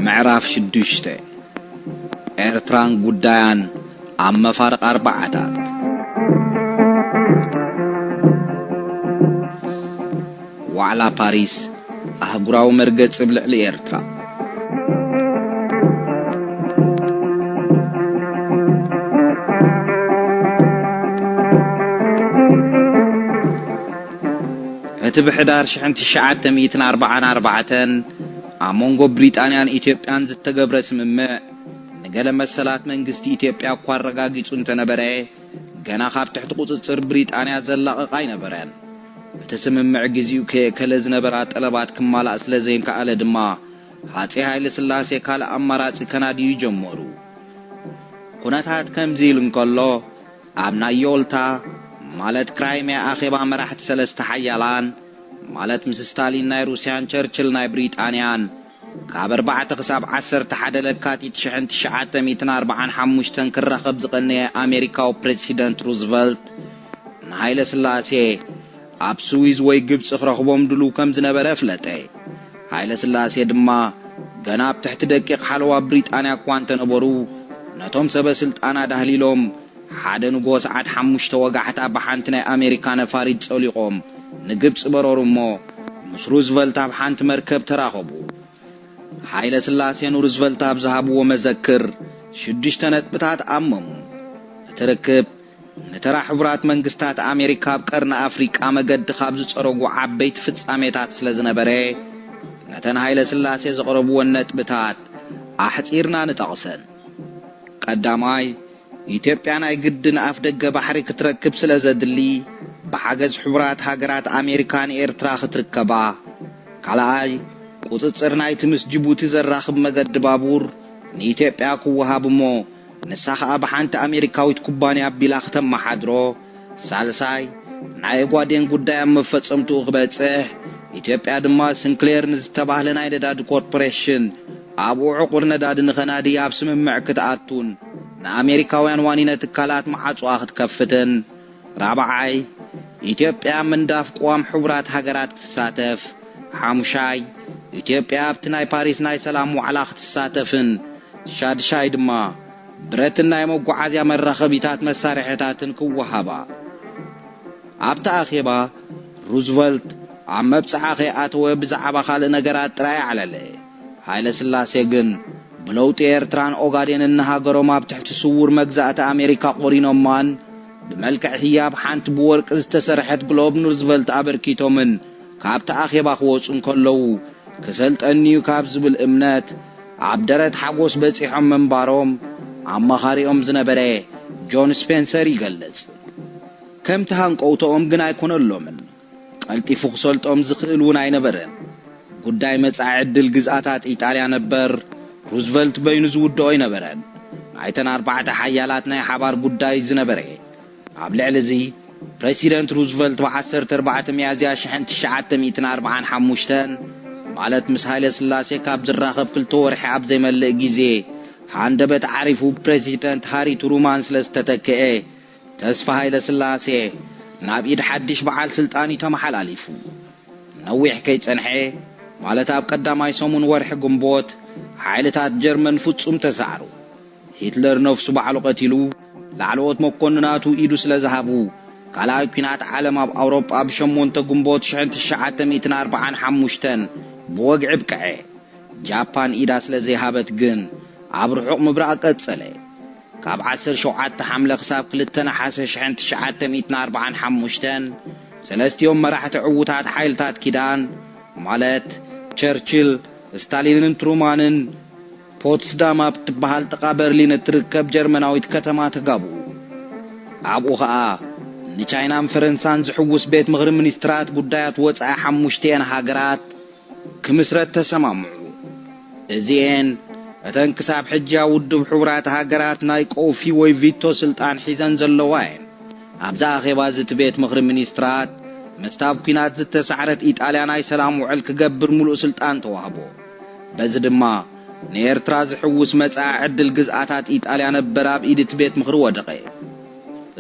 ምዕራፍ ሽዱሽተ። ኤርትራን ጉዳያን ኣብ መፋርቕ ኣርባዓታት። ዋዕላ ፓሪስ፣ ኣህጉራዊ መርገጺ ኣብ ልዕሊ ኤርትራ። እቲ ብሕዳር ሽሕን ትሽዓተ ሚእትን ኣርባዓን ኣርባዕተን ኣብ መንጎ ብሪጣንያን ኢትዮጵያን ዝተገብረ ስምምዕ፣ ንገለ መሰላት መንግስቲ ኢትዮጵያ እኳ ኣረጋጊጹ እንተነበረ፣ ገና ካብ ትሕቲ ቁጽጽር ብሪጣንያ ዘላቕቕ ኣይነበረን። እቲ ስምምዕ ግዜኡ ከየእከለ ዝነበራ ጠለባት ክማላእ ስለ ዘይከኣለ ድማ፣ ሃጼ ሃይለ ስላሴ ካልእ ኣማራጺ ከናድዩ ጀመሩ። ኩነታት ከምዚ ኢሉ እንከሎ፣ ኣብ ናይ ዮልታ፣ ማለት ክራይሚያ፣ ኣኼባ መራሕቲ ሰለስተ ሓያላን፣ ማለት ምስ ስታሊን ናይ ሩስያን ቸርችል ናይ ብሪጣንያን፣ ካብ ኣርባዕተ ክሳብ ዓሰርተ ሓደ ለካቲት ሽሕን ትሽዓተ ሚእትን ኣርባዓን ሓሙሽተን ክራኸብ ዝቐነየ ኣሜሪካዊ ፕሬሲደንት ሩዝቨልት፣ ንሃይለ ስላሴ ኣብ ስዊዝ ወይ ግብጺ ክረኽቦም ድሉው ከም ዝነበረ ኣፍለጠ። ሃይለ ስላሴ ድማ፣ ገና ኣብ ትሕቲ ደቂቕ ሓለዋ ብሪጣንያ እኳ እንተነበሩ፣ ነቶም ሰበ ስልጣን ኣዳህሊሎም፣ ሓደ ንግሆ ሰዓት ሓሙሽተ ወጋሕታ ብሓንቲ ናይ ኣሜሪካ ነፋሪት ጸሊቖም ንግብጺ በረሩ እሞ፣ ምስ ሩዝቨልት ኣብ ሓንቲ መርከብ ተራኸቡ። ሃይለ ስላሴ ንሩዝቨልት ኣብ ዝሃብዎ መዘክር ሽዱሽተ ነጥብታት ኣመሙ። እቲ ርክብ፣ ንተራ ሕቡራት መንግስታት ኣሜሪካ ኣብ ቀርኒ ኣፍሪቃ መገዲ ካብ ዝጸረጉ ዓበይቲ ፍጻሜታት ስለ ዝነበረ፣ ነተን ሃይለ ስላሴ ዘቕረብወን ነጥብታት ኣሕጺርና ንጠቕሰን። ቀዳማይ፣ ኢትዮጵያ ናይ ግድን ኣፍ ደገ ባሕሪ ክትረክብ ስለ ዘድሊ፣ ብሓገዝ ሕቡራት ሃገራት ኣሜሪካ ንኤርትራ ክትርከባ። ካልኣይ፣ ቁጽጽር ናይቲ ምስ ጅቡቲ ዘራኽብ መገዲ ባቡር ንኢትዮጵያ ክወሃብ እሞ፣ ንሳ ኸኣ ብሓንቲ ኣሜሪካዊት ኩባንያ ኣቢላ ክተመሓድሮ። ሳልሳይ፣ ናይ ኦጋዴን ጉዳይ ኣብ መፈጸምትኡ ክበጽሕ፣ ኢትዮጵያ ድማ ስንክሌር ንዝተባህለ ናይ ነዳዲ ኮርፖሬሽን ኣብኡ ዕቑር ነዳዲ ንኸናዲ ኣብ ስምምዕ ክትኣቱን ንኣሜሪካውያን ዋኒነ ትካላት መዓጽዋ ክትከፍትን። ራብዓይ፣ ኢትዮጵያ ምንዳፍ ቅዋም ሕቡራት ሃገራት ክትሳተፍ። ሓሙሻይ፣ ኢትዮጵያ ኣብቲ ናይ ፓሪስ ናይ ሰላም ዋዕላ ክትሳተፍን። ሻድሻይ ድማ፣ ብረትን ናይ መጓዓዝያ መራኸቢታት መሳርሒታትን ክወሃባ። ኣብቲ ኣኼባ፣ ሩዝቨልት ኣብ መብጽዓ ከይኣተወ ብዛዕባ ካልእ ነገራት ጥራይ ኣዕለለ። ሃይለ ስላሴ ግን፣ ብለውጢ ኤርትራን ኦጋዴንን ንሃገሮም ኣብ ትሕቲ ስዉር መግዛእቲ ኣሜሪካ ቆሪኖማን፣ ብመልክዕ ህያብ ሓንቲ ብወርቂ ዝተሰርሐት ግሎብ ንሩዝቨልት ኣበርኪቶምን ካብቲ ኣኼባ ክወጹ እንከለዉ፣ ክሰልጠኒ'ዩ ካብ ዝብል እምነት፣ ኣብ ደረት ሓጎስ በጺሖም ምንባሮም፣ ኣማኻሪኦም ዝነበረ ጆን ስፔንሰር ይገልጽ። ከምቲ ሃንቀውቶኦም ግን ኣይኮነሎምን። ቀልጢፉ ክሰልጦም ዝኽእል እውን ኣይነበረን። ጉዳይ መጻኢ ዕድል ግዝኣታት ኢጣልያ ነበር፣ ሩዝቨልት በይኑ ዝውድኦ ኣይነበረን። ናይተን ኣርባዕተ ሓያላት ናይ ሓባር ጉዳይ ዝነበረ። ኣብ ልዕሊ እዚ፣ ፕረሲደንት ሩዝቨልት ብ ዓሰርተ ኣርባዕተ ሚያዝያ ሽሕን ትሽዓተ ሚእትን ኣርባዓን ሓሙሽተን፣ ማለት ምስ ሃይለ ስላሴ ካብ ዝራኸብ ክልተ ወርሒ ኣብ ዘይመልእ ግዜ፣ ሃንደበት ዓሪፉ ፕረሲደንት ሃሪ ትሩማን ስለ ዝተተክአ፣ ተስፋ ሃይለ ስላሴ ናብ ኢድ ሓድሽ በዓል ስልጣን እዩ ተመሓላሊፉ። ነዊሕ ከይጸንሐ፣ ማለት ኣብ ቀዳማይ ሰሙን ወርሒ ግንቦት፣ ሓይልታት ጀርመን ፍጹም ተሳዕሩ። ሂትለር ነፍሱ ባዕሉ ቀቲሉ፣ ላዕለዎት መኮንናቱ ኢዱ ስለ ዝሃቡ፣ ካልኣይ ኲናት ዓለም ኣብ ኣውሮጳ ብ ሸሞንተ ግንቦት ሽሕን ትሽዓተ ሚእትን ኣርባዓን ሓሙሽተን ብወግዒ ኣብቅዐ። ጃፓን ኢዳ ስለ ዘይሃበት ግን፣ ኣብ ርሑቕ ምብራቕ ቀጸለ። ካብ ዓሰርተ ሸውዓተ ሓምለ ክሳብ ክልተ ነሓሰ ሽሕን ትሽዓተ ሚእትን ኣርባዓን ሓሙሽተን፣ ሰለስቲኦም መራሕቲ ዕዉታት ሓይልታት ኪዳን፣ ማለት ቸርችል፣ ስታሊንን ትሩማንን፣ ፖትስዳም ኣብ ትበሃል ጥቓ በርሊን እትርከብ ጀርመናዊት ከተማ ተጋብኡ። ኣብኡ ኸኣ፣ ንቻይናን ፈረንሳን ዝሕውስ ቤት ምኽሪ ሚኒስትራት ጉዳያት ወጻኢ ሓሙሽቲኤን ሃገራት ክምስረት ተሰማምዑ። እዚኤን፣ እተን ክሳብ ሕጂ ኣብ ውድብ ሕቡራት ሃገራት ናይ ቀውፊ ወይ ቪቶ ስልጣን ሒዘን ዘለዋ እየን። ኣብዚ ኣኼባ እዚ እቲ ቤት ምኽሪ ሚኒስትራት፣ ምስቲ ኣብ ኲናት ዝተሳዕረት ኢጣልያ ናይ ሰላም ውዕል ክገብር ምሉእ ስልጣን ተዋህቦ። በዚ ድማ፣ ንኤርትራ ዝሕውስ መጻኢ ዕድል ግዝኣታት ኢጣልያ ነበር ኣብ ኢድ እቲ ቤት ምኽሪ ወደቐ።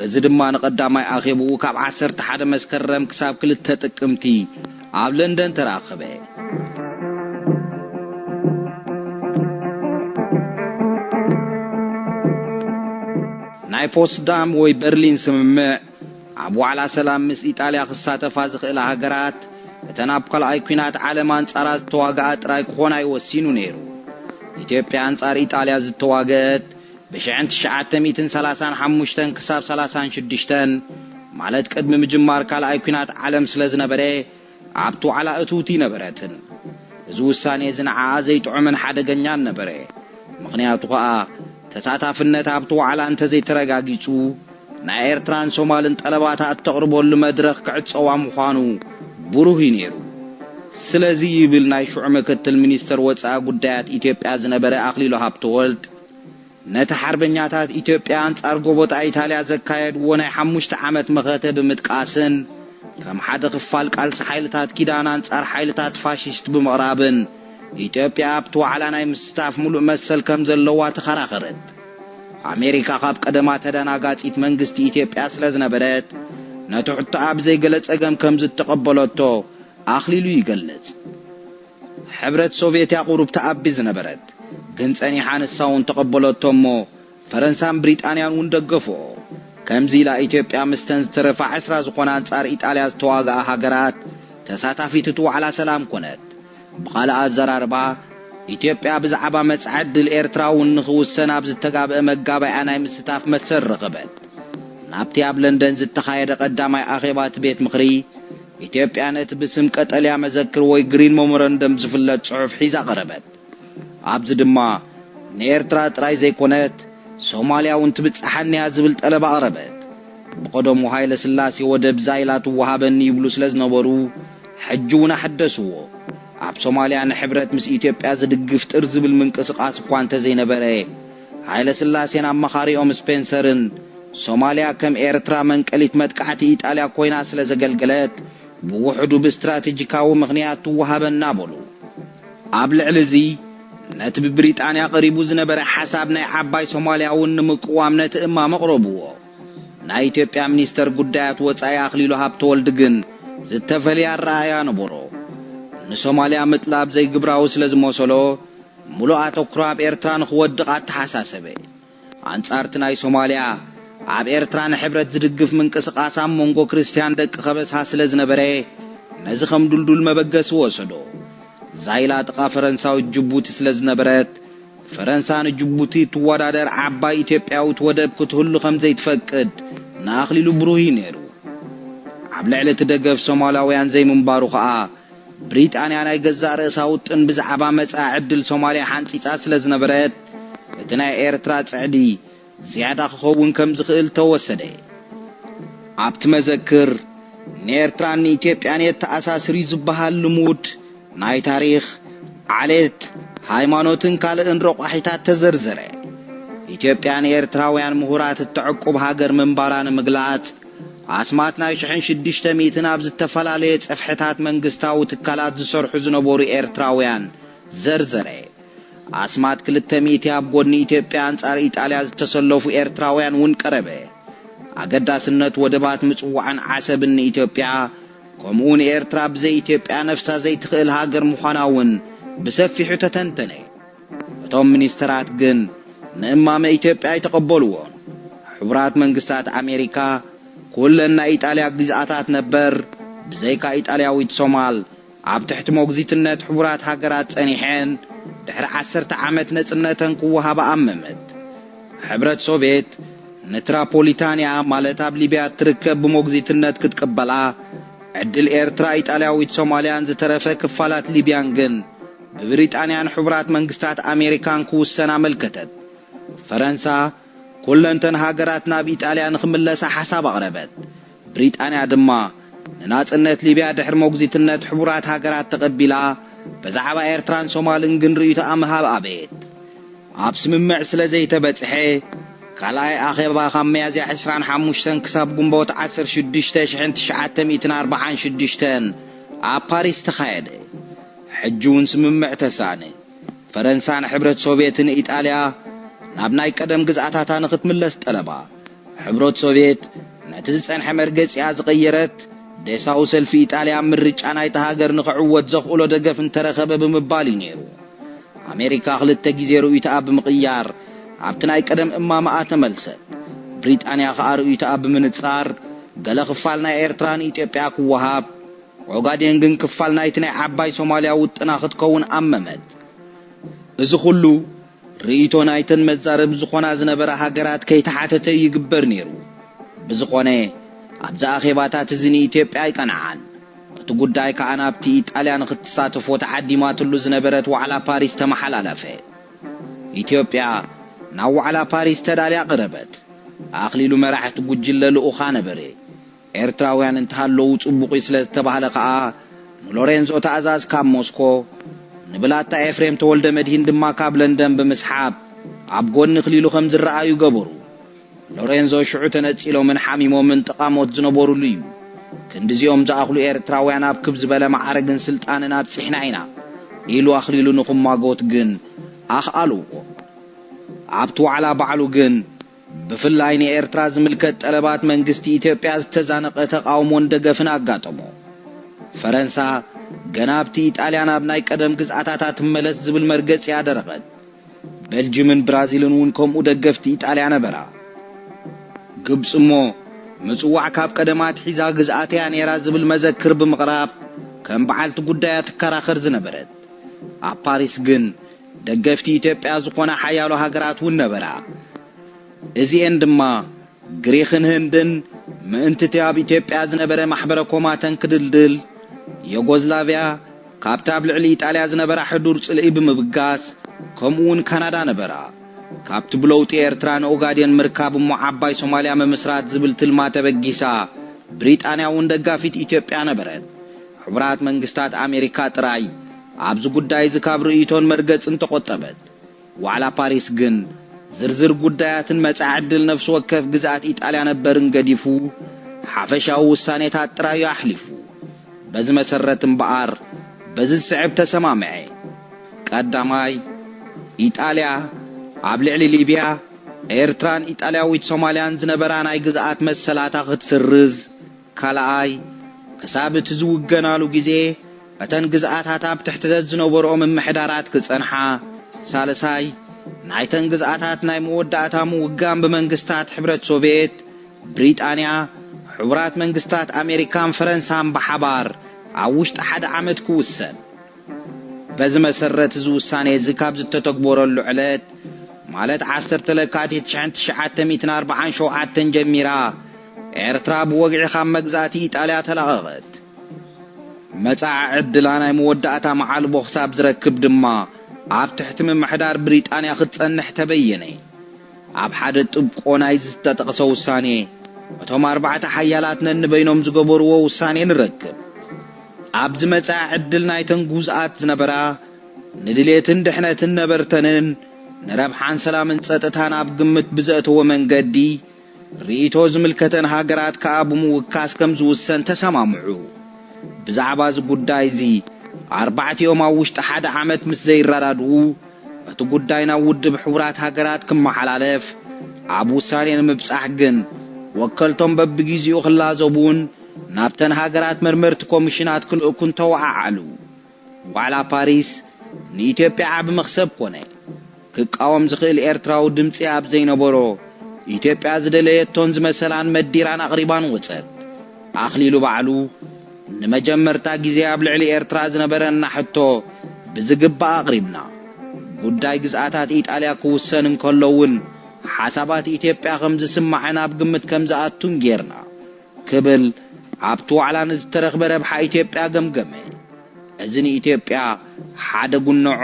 እዚ ድማ ንቐዳማይ ኣኼብኡ ካብ ዓሰርተ ሓደ መስከረም ክሳብ ክልተ ጥቅምቲ ኣብ ለንደን ተራኸበ። ናይ ፖትስዳም ወይ በርሊን ስምምዕ፣ ኣብ ዋዕላ ሰላም ምስ ኢጣልያ ክሳተፋ ዝኽእላ ሃገራት፣ እተን ኣብ ካልኣይ ኲናት ዓለም ኣንጻራ ዝተዋግኣ ጥራይ ክኾና እዩ ወሲኑ ነይሩ። ኢትዮጵያ ኣንጻር ኢጣልያ ዝተዋግአት ብሽሕን ትሽዓተ ሚእትን ሰላሳን ሓሙሽተን ክሳብ ሰላሳን ሽዱሽተን፣ ማለት ቅድሚ ምጅማር ካልኣይ ኲናት ዓለም ስለ ዝነበረ፣ ኣብቲ ዋዕላ እትውቲ ነበረትን። እዚ ውሳኔ እዚ ንዓኣ ዘይጥዑምን ሓደገኛን ነበረ። ምኽንያቱ ኸኣ፣ ተሳታፍነት ኣብቲ ዋዕላ እንተዘይተረጋጊጹ፣ ናይ ኤርትራን ሶማልን ጠለባታ እተቕርበሉ መድረኽ ክዕጸዋ ምዃኑ ብሩህ እዩ ነይሩ። ስለዚ ይብል ናይ ሽዑ ምክትል ሚኒስተር ወጻኢ ጉዳያት ኢትዮጵያ ዝነበረ ኣኽሊሉ ሃብተወልድ፣ ነቲ ሓርበኛታት ኢትዮጵያ ኣንጻር ጎቦጣ ኢታልያ ዘካየድዎ ናይ ሓሙሽተ ዓመት መኸተ ብምጥቃስን፣ ከም ሓደ ክፋል ቃልሲ ሓይልታት ኪዳን ኣንጻር ሓይልታት ፋሽስት ብምቕራብን፣ ኢትዮጵያ ኣብቲ ዋዕላ ናይ ምስታፍ ምሉእ መሰል ከም ዘለዋ ተኸራኸረት። ኣሜሪካ ካብ ቀደማ ተደናጋጺት መንግስቲ ኢትዮጵያ ስለ ዝነበረት፣ ነቲ ሕቶኣ ብዘይ ገለ ጸገም ከም ዝተቐበለቶ ኣኽሊሉ ይገልጽ። ሕብረት ሶቭየት እያ ቁሩብ ተኣቢ ዝነበረት፣ ግን ጸኒሓ ንሳ እውን ተቐበለቶ እሞ፣ ፈረንሳን ብሪጣንያን እውን ደገፍኦ። ከምዚ ኢላ ኢትዮጵያ ምስተን ዝተረፋ ዕስራ ዝኾና ኣንጻር ኢጣልያ ዝተዋግኣ ሃገራት ተሳታፊት እቲ ዋዕላ ሰላም ኮነት። ብኻልእ ኣዘራርባ፣ ኢትዮጵያ ብዛዕባ መጻኢ ዕድል ኤርትራ እውን ንኽውሰን ኣብ ዝተጋብአ መጋባእያ ናይ ምስታፍ መሰል ረኸበት። ናብቲ ኣብ ለንደን ዝተኻየደ ቀዳማይ ኣኼባ እቲ ቤት ምኽሪ፣ ኢትዮጵያ ነቲ ብስም ቀጠልያ መዘክር ወይ ግሪን ሞሞረንደም ዝፍለጥ ጽሑፍ ሒዛ ቀረበት። ኣብዚ ድማ ንኤርትራ ጥራይ ዘይኮነት፣ ሶማልያ እውን ትብጽሓኒ እያ ዝብል ጠለብ ኣቕረበት። ብቐደሙ ሃይለ ስላሴ ወደብ ዛይላ ትወሃበኒ ይብሉ ስለ ዝነበሩ፣ ሕጂ እውን ኣሐደስዎ። ኣብ ሶማልያ ንሕብረት ምስ ኢትዮጵያ ዝድግፍ ጥር ዝብል ምንቅስቓስ እኳ እንተዘይነበረ፣ ሃይለ ስላሴን ኣማኻሪኦም ስፔንሰርን፣ ሶማልያ ከም ኤርትራ መንቀሊት መጥቃዕቲ ኢጣልያ ኮይና ስለ ዘገልገለት፣ ብውሕዱ ብስትራቴጂካዊ ምኽንያት ትወሃበና በሉ። ኣብ ልዕሊ እዚ፣ ነቲ ብብሪጣንያ ቀሪቡ ዝነበረ ሓሳብ ናይ ዓባይ ሶማልያ እውን ንምቅዋም ነቲ እማም ኣቕረብዎ። ናይ ኢትዮጵያ ሚኒስተር ጉዳያት ወጻኢ ኣኽሊሉ ሃብተወልድ ግን ዝተፈልየ ኣረኣእያ ነበሮ። ንሶማልያ ምጥላብ ዘይግብራዊ ስለ ዝመሰሎ፣ ምሉእ ኣተኩሮ ኣብ ኤርትራ ንኽወድቕ ኣተሓሳሰበ። ኣንጻርቲ ናይ ሶማልያ፣ ኣብ ኤርትራ ንሕብረት ዝድግፍ ምንቅስቓስ ኣብ መንጎ ክርስትያን ደቂ ከበሳ ስለ ዝነበረ፣ ነዚ ከም ዱልዱል መበገሲ ወሰዶ። ዛይላ ጥቓ ፈረንሳዊት ጅቡቲ ስለ ዝነበረት፣ ፈረንሳ ንጅቡቲ እትወዳደር ዓባይ ኢትዮጵያዊት ወደብ ክትህሉ ከም ዘይትፈቅድ ንኣኽሊሉ ብሩህ እዩ ነይሩ። ኣብ ልዕሊ እቲ ደገፍ ሶማላውያን ዘይምንባሩ ኸኣ፣ ብሪጣንያ ናይ ገዛእ ርእሳ ውጥን ብዛዕባ መጻኢ ዕድል ሶማልያ ሓንጺጻ ስለ ዝነበረት፣ እቲ ናይ ኤርትራ ጽዕዲ ዝያዳ ክኸውን ከም ዝኽእል ተወሰደ። ኣብቲ መዘክር፣ ንኤርትራን ንኢትዮጵያን የተኣሳስር እዩ ዝበሃል ልሙድ ናይ ታሪኽ፣ ዓሌት፣ ሃይማኖትን ካልእን ረቋሒታት ተዘርዘረ። ኢትዮጵያ ንኤርትራውያን ምሁራት እተዕቁብ ሃገር ምንባራ ንምግላጽ፣ ኣስማት ናይ ሽሕን ሽዱሽተ ሚእትን ኣብ ዝተፈላለየ ጽፍሕታት መንግስታዊ ትካላት ዝሰርሑ ዝነበሩ ኤርትራውያን ዘርዘረ። ኣስማት ክልተ ሚእቲ ኣብ ጎድኒ ኢትዮጵያ ኣንጻር ኢጣልያ ዝተሰለፉ ኤርትራውያን እውን ቀረበ። ኣገዳስነት ወደባት ምጽዋዕን ዓሰብን ንኢትዮጵያ፣ ከምኡውን ኤርትራ ብዘይ ኢትዮጵያ ነፍሳ ዘይትኽእል ሃገር ምዃና እውን ብሰፊሑ ተተንተነ። እቶም ሚኒስተራት ግን ንእማመ ኢትዮጵያ ኣይተቐበልዎን። ሕቡራት መንግስታት ኣሜሪካ፣ ኩለን ናይ ኢጣልያ ግዝኣታት ነበር፣ ብዘይካ ኢጣልያዊት ሶማል፣ ኣብ ትሕቲ ሞግዚትነት ሕቡራት ሃገራት ጸኒሐን፣ ድሕሪ ዓሰርተ ዓመት ነጽነተን ክወሃባ ኣመመት። ሕብረት ሶቭየት፣ ንትራፖሊታንያ፣ ማለት ኣብ ሊብያ እትርከብ፣ ብሞግዚትነት ክትቅበላ፣ ዕድል ኤርትራ፣ ኢጣልያዊት ሶማልያን ዝተረፈ ክፋላት ሊብያን ግን ብብሪጣንያን ሕቡራት መንግስታት ኣሜሪካን ክውሰን ኣመልከተት። ፈረንሳ፣ ኩለንተን ሃገራት ናብ ኢጣልያ ንኽምለሳ ሓሳብ ኣቕረበት። ብሪጣንያ ድማ፣ ንናጽነት ሊብያ ድሕሪ ሞግዚትነት ሕቡራት ሃገራት ተቐቢላ፣ ብዛዕባ ኤርትራን ሶማልን ግን ርእይቶኣ ምሃብ ኣበየት። ኣብ ስምምዕ ስለ ዘይተበጽሐ፣ ካልኣይ ኣኼባ ካብ ሚያዝያ ዕስራን ሓሙሽተን ክሳብ ግንቦት ዓሰርተ ሽዱሽተ ሽሕን ትሽዓተ ሚእትን ኣርባዓን ሽዱሽተን ኣብ ፓሪስ ተኻየደ። ሕጂ እውን ስምምዕ ተሳእነ። ፈረንሳ ንሕብረት ሶቭየትን ኢጣልያ ናብ ናይ ቀደም ግዝኣታታ ንኽትምለስ ጠለባ። ሕብረት ሶቭየት ነቲ ዝጸንሐ መርገጺኣ ዝቐየረት፣ ዴሳዊ ሰልፊ ኢጣልያ ኣብ ምርጫ ናይታ ሃገር ንኽዕወት ዘኽእሎ ደገፍ እንተረኸበ ብምባል እዩ ነይሩ። ኣሜሪካ ክልተ ግዜ ርእይቶኣ ብምቕያር ኣብቲ ናይ ቀደም እማመኣ ተመልሰት። ብሪጣንያ ከኣ ርእይቶኣ ብምንጻር፣ ገለ ክፋል ናይ ኤርትራ ንኢትዮጵያ ክወሃብ፣ ኦጋዴን ግን ክፋል ናይቲ ናይ ዓባይ ሶማልያ ውጥና ክትከውን ኣመመት። እዚ ኩሉ ርእይቶ ናይተን መዛረቢ ዝኾና ዝነበራ ሃገራት ከይተሓተተ ይግበር ነይሩ። ብዝኾነ፣ ኣብዚ ኣኼባታት እዚ ንኢትዮጵያ ኣይቀንዓን። እቲ ጉዳይ ከኣ ናብቲ ኢጣልያ ንኽትሳተፎ ተዓዲማትሉ ዝነበረት ዋዕላ ፓሪስ ተመሓላለፈ። ኢትዮጵያ ናብ ዋዕላ ፓሪስ ተዳልያ ቀረበት። ኣኽሊሉ መራሕቲ ጉጅለ ልኡኻ ነበረ። ኤርትራውያን እንተሃለዉ ጽቡቕ እዩ ስለ ዝተባህለ ከኣ፣ ንሎሬንዞ ትእዛዝ ካብ ሞስኮ፣ ንብላታ ኤፍሬም ተወልደ መድሂን ድማ ካብ ለንደን ብምስሓብ፣ ኣብ ጎኒ ክሊሉ ከም ዝረኣዩ ገበሩ። ሎሬንዞ ሽዑ ተነጺሎምን ሓሚሞምን ጥቓሞት ዝነበሩሉ እዩ። ክንድዚኦም ዝኣኽሉ ኤርትራውያን ኣብ ክብ ዝበለ ማዕረግን ስልጣንን ኣብጺሕና ኢና፣ ኢሉ ኣኽሊሉ ንኽማጎት ግን ኣኽኣልዎ። ኣብቲ ዋዕላ ባዕሉ ግን፣ ብፍላይ ንኤርትራ ዝምልከት ጠለባት መንግስቲ ኢትዮጵያ ዝተዛነቐ ተቓውሞን ደገፍን ኣጋጠሞ። ፈረንሳ፣ ገና ኣብቲ ኢጣልያ ናብ ናይ ቀደም ግዝኣታታ ትመለስ ዝብል መርገጺ ኣደረቐት። ቤልጅምን ብራዚልን እውን ከምኡ ደገፍቲ ኢጣልያ ነበራ። ግብጺ እሞ፣ ምጽዋዕ ካብ ቀደም ኣትሒዛ ግዝኣተያ ነይራ ዝብል መዘክር ብምቕራብ፣ ከም በዓልቲ ጉዳያ ትከራኸር ዝነበረት። ኣብ ፓሪስ ግን፣ ደገፍቲ ኢትዮጵያ ዝኾና ሓያሎ ሃገራት እውን ነበራ። እዚኤን ድማ፣ ግሪኽን ህንድን፣ ምእንቲ እቲ ኣብ ኢትዮጵያ ዝነበረ ማሕበረ ኮማተን ክድልድል፣ ዮጎዝላቭያ፣ ካብቲ ኣብ ልዕሊ ኢጣልያ ዝነበራ ሕዱር ጽልኢ ብምብጋስ፣ ከምኡ እውን ካናዳ ነበራ። ካብቲ ብለውጢ ኤርትራ ንኦጋዴን ምርካብ እሞ ዓባይ ሶማልያ ምምስራት ዝብል ትልማ ተበጊሳ፣ ብሪጣንያ እውን ደጋፊት ኢትዮጵያ ነበረት። ሕቡራት መንግስታት ኣሜሪካ ጥራይ ኣብዚ ጉዳይ እዚ ካብ ርእይቶን መርገጽን ተቖጠበት። ዋዕላ ፓሪስ ግን ዝርዝር ጉዳያትን መጻኢ ዕድል ነፍሲ ወከፍ ግዝኣት ኢጣልያ ነበርን ገዲፉ፣ ሓፈሻዊ ውሳኔታት ጥራዩ ኣሕሊፉ። በዚ መሰረት እምበኣር፣ በዚ ዝስዕብ ተሰማምዐ። ቀዳማይ፣ ኢጣልያ ኣብ ልዕሊ ሊብያ፣ ኤርትራን ኢጣልያዊት ሶማልያን ዝነበራ ናይ ግዝኣት መሰላታ ክትስርዝ፣ ካልኣይ፣ ክሳብ እቲ ዝውገናሉ ግዜ፣ እተን ግዝኣታት ኣብ ትሕቲ ዝነበርኦ ምምሕዳራት ክጸንሓ፣ ሳልሳይ፣ ናይተን ግዝኣታት ናይ መወዳእታ ምውጋን ብመንግስታት ሕብረት ሶቭየት፣ ብሪጣንያ፣ ሕቡራት መንግስታት ኣሜሪካን ፈረንሳን ብሓባር ኣብ ውሽጢ ሓደ ዓመት ክውሰን። በዚ መሰረት፣ እዚ ውሳኔ እዚ ካብ ዝተተግበረሉ ዕለት፣ ማለት ዓሰርተ ለካቲት ሽሕን ትሽዓተ ሚእትን ኣርባዓን ሸውዓተን ጀሚራ፣ ኤርትራ ብወግዒ ካብ መግዛእቲ ኢጣልያ ተላቐቐት። መጻኢ ዕድላ ናይ መወዳእታ መዓልቦ ክሳብ ዝረክብ ድማ፣ ኣብ ትሕቲ ምምሕዳር ብሪጣንያ ክትጸንሕ ተበየነ። ኣብ ሓደ ጥብቆ ናይዚ ዝተጠቕሰ ውሳኔ፣ እቶም ኣርባዕተ ሓያላት ነንበይኖም ዝገበርዎ ውሳኔ ንረክብ። ኣብዚ መጻኢ ዕድል ናይተን ግዙኣት ዝነበራ፣ ንድሌትን ድሕነትን ነበርተንን፣ ንረብሓን ሰላምን ጸጥታን ኣብ ግምት ብዘእተወ መንገዲ፣ ርእይቶ ዝምልከተን ሃገራት ከኣ ብምውካስ ከም ዝውሰን ተሰማምዑ። ብዛዕባ እዚ ጉዳይ እዚ፣ ኣርባዕቲኦም ኣብ ውሽጢ ሓደ ዓመት ምስ ዘይረዳድኡ፣ እቲ ጉዳይ ናብ ውድብ ሕቡራት ሃገራት ክመሓላለፍ፣ ኣብ ውሳኔ ንምብጻሕ ግን፣ ወከልቶም በብግዜኡ ክላዘቡን ናብተን ሃገራት መርመርቲ ኮሚሽናት ክልእኩን ተወዓዓሉ። ዋዕላ ፓሪስ ንኢትዮጵያ ዓቢ መኽሰብ ኮነ። ክቃወም ዝኽእል ኤርትራዊ ድምጺ ኣብ ዘይነበሮ፣ ኢትዮጵያ ዝደለየቶን ዝመሰላን መዲራን ኣቕሪባን ወጸት። ኣኽሊሉ ባዕሉ ንመጀመርታ ግዜ ኣብ ልዕሊ ኤርትራ ዝነበረና ሕቶ ብዝግባእ ኣቕሪብና። ጉዳይ ግዝኣታት ኢጣልያ ክውሰን እንከሎ እውን ሓሳባት ኢትዮጵያ ከም ዝስማዕን ኣብ ግምት ከም ዝኣቱን ጌርና። ክብል ኣብቲ ዋዕላ ንዝተረኽበ ረብሓ ኢትዮጵያ ገምገመ። እዚ ንኢትዮጵያ ሓደ ጉንዖ፣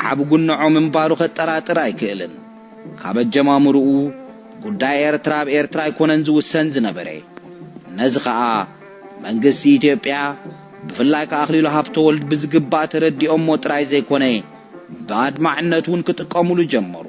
ዓቢ ጉንዖ ምንባሩ ከጠራጥር ኣይክእልን። ካብ ኣጀማምርኡ ጉዳይ ኤርትራ ኣብ ኤርትራ ኣይኮነን ዝውሰን ዝነበረ። ነዚ ኸኣ መንግስቲ ኢትዮጵያ፣ ብፍላይ ከኣ ኣኽሊሉ ሃብተወልድ ብዝግባእ ተረዲኦሞ ጥራይ ዘይኮነ፣ ብኣድማዕነት እውን ክጥቀሙሉ ጀመሩ።